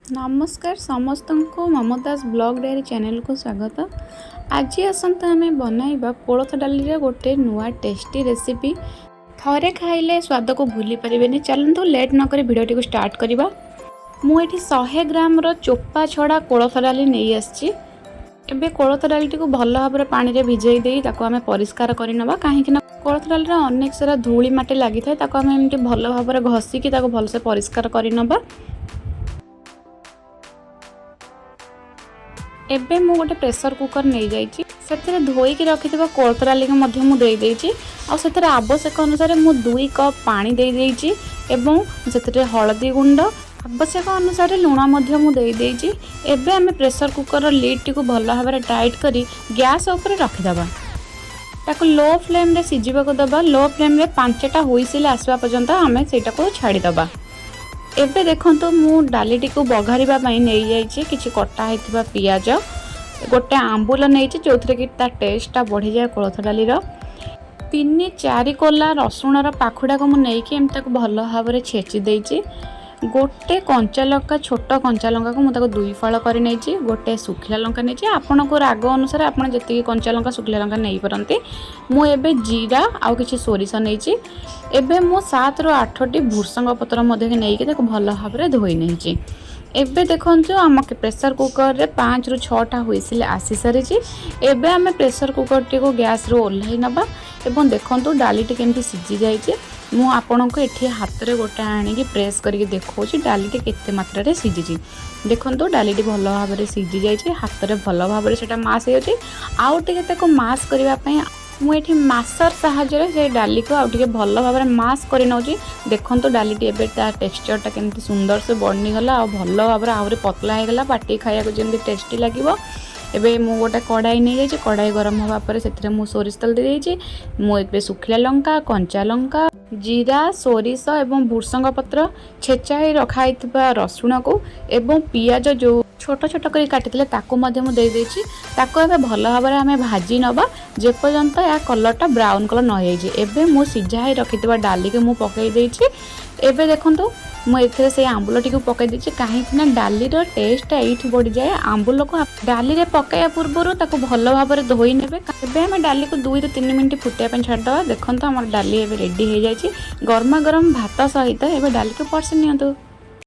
ନମସ୍କାର ସମସ୍ତଙ୍କୁ, Mumtaz blog diary ଚ୍ୟାନେଲକୁ ସ୍ୱାଗତ। ଆଜି ଆସନ୍ତୁ ଆମେ ବନାଇବା କୋଳଥ ଡାଲିର ଗୋଟେ ନୂଆ ଟେଷ୍ଟି ରେସିପି। ଥରେ ଖାଇଲେ ସ୍ୱାଦକୁ ଭୁଲି ପାରିବେନି। ଚାଲନ୍ତୁ, ଲେଟ୍ ନକରି ଭିଡ଼ିଓଟିକୁ ଷ୍ଟାର୍ଟ କରିବା। ମୁଁ ଏଠି 100 ଗ୍ରାମର ଚୋପା ଛଡ଼ା କୋଳଥ ଡାଲି ନେଇ ଆସିଛି। ଏବେ କୋଳଥ ଡାଲିଟିକୁ ଭଲ ଭାବରେ ପାଣିରେ ଭିଜେଇ ଦେଇ ତାକୁ ଆମେ ପରିଷ୍କାର କରିନେବା, କାହିଁକି ନା କୋଳଥ ଡାଲିର ଅନେକ ସାରା ଧୂଳି ମାଟି ଲାଗିଥାଏ। ତାକୁ ଆମେ ଏମିତି ଭଲ ଭାବରେ ଘଷିକି ତାକୁ ଭଲସେ ପରିଷ୍କାର କରିନେବା। ଏବେ ମୁଁ ଗୋଟେ ପ୍ରେସର କୁକର୍ ନେଇଯାଇଛି। ସେଥିରେ ଧୋଇକି ରଖିଥିବା କୋଳଥ ଡାଲିକୁ ମଧ୍ୟ ମୁଁ ଦେଇଦେଇଛି ଆଉ ସେଥିରେ ଆବଶ୍ୟକ ଅନୁସାରେ ମୁଁ 2 କପ୍ ପାଣି ଦେଇଦେଇଛି ଏବଂ ସେଥିରେ ହଳଦୀ ଗୁଣ୍ଡ, ଆବଶ୍ୟକ ଅନୁସାରେ ଲୁଣ ମଧ୍ୟ ମୁଁ ଦେଇଦେଇଛି। ଏବେ ଆମେ ପ୍ରେସର କୁକର୍ର ଲିଡ୍ଟିକୁ ଭଲ ଭାବରେ ଟାଇଟ୍ କରି ଗ୍ୟାସ୍ ଉପରେ ରଖିଦେବା। ତାକୁ ଲୋ ଫ୍ଲେମ୍ରେ ସିଝିବାକୁ ଦେବା। ଲୋ ଫ୍ଲେମ୍ରେ 5ଟା ହୁଇସିଲ୍ ଆସିବା ପର୍ଯ୍ୟନ୍ତ ଆମେ ସେଇଟାକୁ ଛାଡ଼ିଦେବା। ଏବେ ଦେଖନ୍ତୁ, ମୁଁ ଡାଲିଟିକୁ ବଘାରିବା ପାଇଁ ନେଇଯାଇଛି କିଛି କଟା ହେଇଥିବା ପିଆଜ, ଗୋଟେ ଆମ୍ବୁଲ ନେଇଛି, ଯେଉଁଥିରେ କି ତା ଟେଷ୍ଟଟା ବଢ଼ିଯାଏ କୋଳଥ ଡାଲିର। 3-4 କୋଲା ରସୁଣର ପାଖୁଡ଼ାକୁ ମୁଁ ନେଇକି ଏମିତି ତାକୁ ଭଲ ଭାବରେ ଛେଚି ଦେଇଛି। ଗୋଟେ କଞ୍ଚା ଲଙ୍କା, ଛୋଟ କଞ୍ଚା ଲଙ୍କାକୁ ମୁଁ ତାକୁ ଦୁଇ ଫାଳ କରି ନେଇଛି। ଗୋଟେ ଶୁଖିଲା ଲଙ୍କା ନେଇଛି। ଆପଣଙ୍କୁ ରାଗ ଅନୁସାରେ ଆପଣ ଯେତିକି କଞ୍ଚା ଲଙ୍କା, ଶୁଖିଲା ଲଙ୍କା ନେଇପାରନ୍ତି। ମୁଁ ଏବେ ଜିରା ଆଉ କିଛି ସୋରିଷ ନେଇଛି। ଏବେ ମୁଁ 7ରୁ 8ଟି ଭୃସଙ୍ଗ ପତ୍ର ମଧ୍ୟ ନେଇକି ତାକୁ ଭଲ ଭାବରେ ଧୋଇ ନେଇଛି। ଏବେ ଦେଖନ୍ତୁ, ଆମ ପ୍ରେସର କୁକରରେ 5ରୁ 6ଟା ହୁଇସିଲ୍ ଆସିସାରିଛି। ଏବେ ଆମେ ପ୍ରେସର କୁକରଟିକୁ ଗ୍ୟାସ୍ରୁ ଓହ୍ଲାଇ ନେବା ଏବଂ ଦେଖନ୍ତୁ, ଡାଲିଟି କେମିତି ସିଝି ଯାଇଛି। ମୁଁ ଆପଣଙ୍କୁ ଏଠି ହାତରେ ଗୋଟେ ଆଣିକି ପ୍ରେସ୍ କରିକି ଦେଖାଉଛି ଡାଲିଟି କେତେ ମାତ୍ରାରେ ସିଝିଛି। ଦେଖନ୍ତୁ, ଡାଲିଟି ଭଲ ଭାବରେ ସିଝି ଯାଇଛି। ହାତରେ ଭଲ ଭାବରେ ସେଇଟା ମାସ୍ ହେଇଯାଉଛି। ଆଉ ଟିକେ ତାକୁ ମାସ୍ କରିବା ପାଇଁ ମୁଁ ଏଠି ମାସର ସାହାଯ୍ୟରେ ସେ ଡାଲିକୁ ଆଉ ଟିକେ ଭଲ ଭାବରେ ମାସ୍ କରି ନେଉଛି। ଦେଖନ୍ତୁ, ଡାଲିଟି ଏବେ ତା ଟେକ୍ସଚରଟା କେମିତି ସୁନ୍ଦର ସେ ବନିଗଲା ଆଉ ଭଲ ଭାବରେ ଆହୁରି ପତଳା ହେଇଗଲା, ପାଟି ଖାଇବାକୁ ଯେମିତି ଟେଷ୍ଟି ଲାଗିବ। ଏବେ ମୁଁ ଗୋଟେ କଡ଼ାଇ ନେଇଯାଇଛି। କଡ଼ାଇ ଗରମ ହେବା ପରେ ସେଥିରେ ମୁଁ ସୋରିଷ ତେଲ ଦେଇଦେଇଛି। ମୁଁ ଏବେ ଶୁଖିଲା ଲଙ୍କା, କଞ୍ଚା ଲଙ୍କା, ଜିରା, ସୋରିଷ ଏବଂ ଭୃସଙ୍ଗ ପତ୍ର, ଛେଚା ହେଇ ରଖା ହେଇଥିବା ରସୁଣକୁ ଏବଂ ପିଆଜ ଯେଉଁ ଛୋଟ ଛୋଟ କରି କାଟିଥିଲେ, ତାକୁ ମଧ୍ୟ ମୁଁ ଦେଇଦେଇଛି। ତାକୁ ଏବେ ଭଲ ଭାବରେ ଆମେ ଭାଜି ନେବା, ଯେପର୍ଯ୍ୟନ୍ତ ଏହା କଲର୍ଟା ବ୍ରାଉନ୍ କଲର୍ ନ ହେଇଯାଇଛି। ଏବେ ମୁଁ ସିଝା ହେଇ ରଖିଥିବା ଡାଲିକୁ ମୁଁ ପକାଇ ଦେଇଛି। ଏବେ ଦେଖନ୍ତୁ, ମୁଁ ଏଥିରେ ସେଇ ଆମ୍ବୁଲଟିକୁ ପକାଇ ଦେଇଛି, କାହିଁକି ନା ଡାଲିର ଟେଷ୍ଟଟା ଏଇଠି ବଢ଼ିଯାଏ। ଆମ୍ବୁଲକୁ ଡାଲିରେ ପକାଇବା ପୂର୍ବରୁ ତାକୁ ଭଲ ଭାବରେ ଧୋଇ ନେବେ। ଏବେ ଆମେ ଡାଲିକୁ 2ରୁ 3 ମିନିଟ୍ ଫୁଟିବା ପାଇଁ ଛାଡ଼ିଦେବା। ଦେଖନ୍ତୁ, ଆମର ଡାଲି ଏବେ ରେଡ଼ି ହେଇଯାଇଛି। ଗରମା ଗରମ ଭାତ ସହିତ ଏବେ ଡାଲିକୁ ପରସି ନିଅନ୍ତୁ।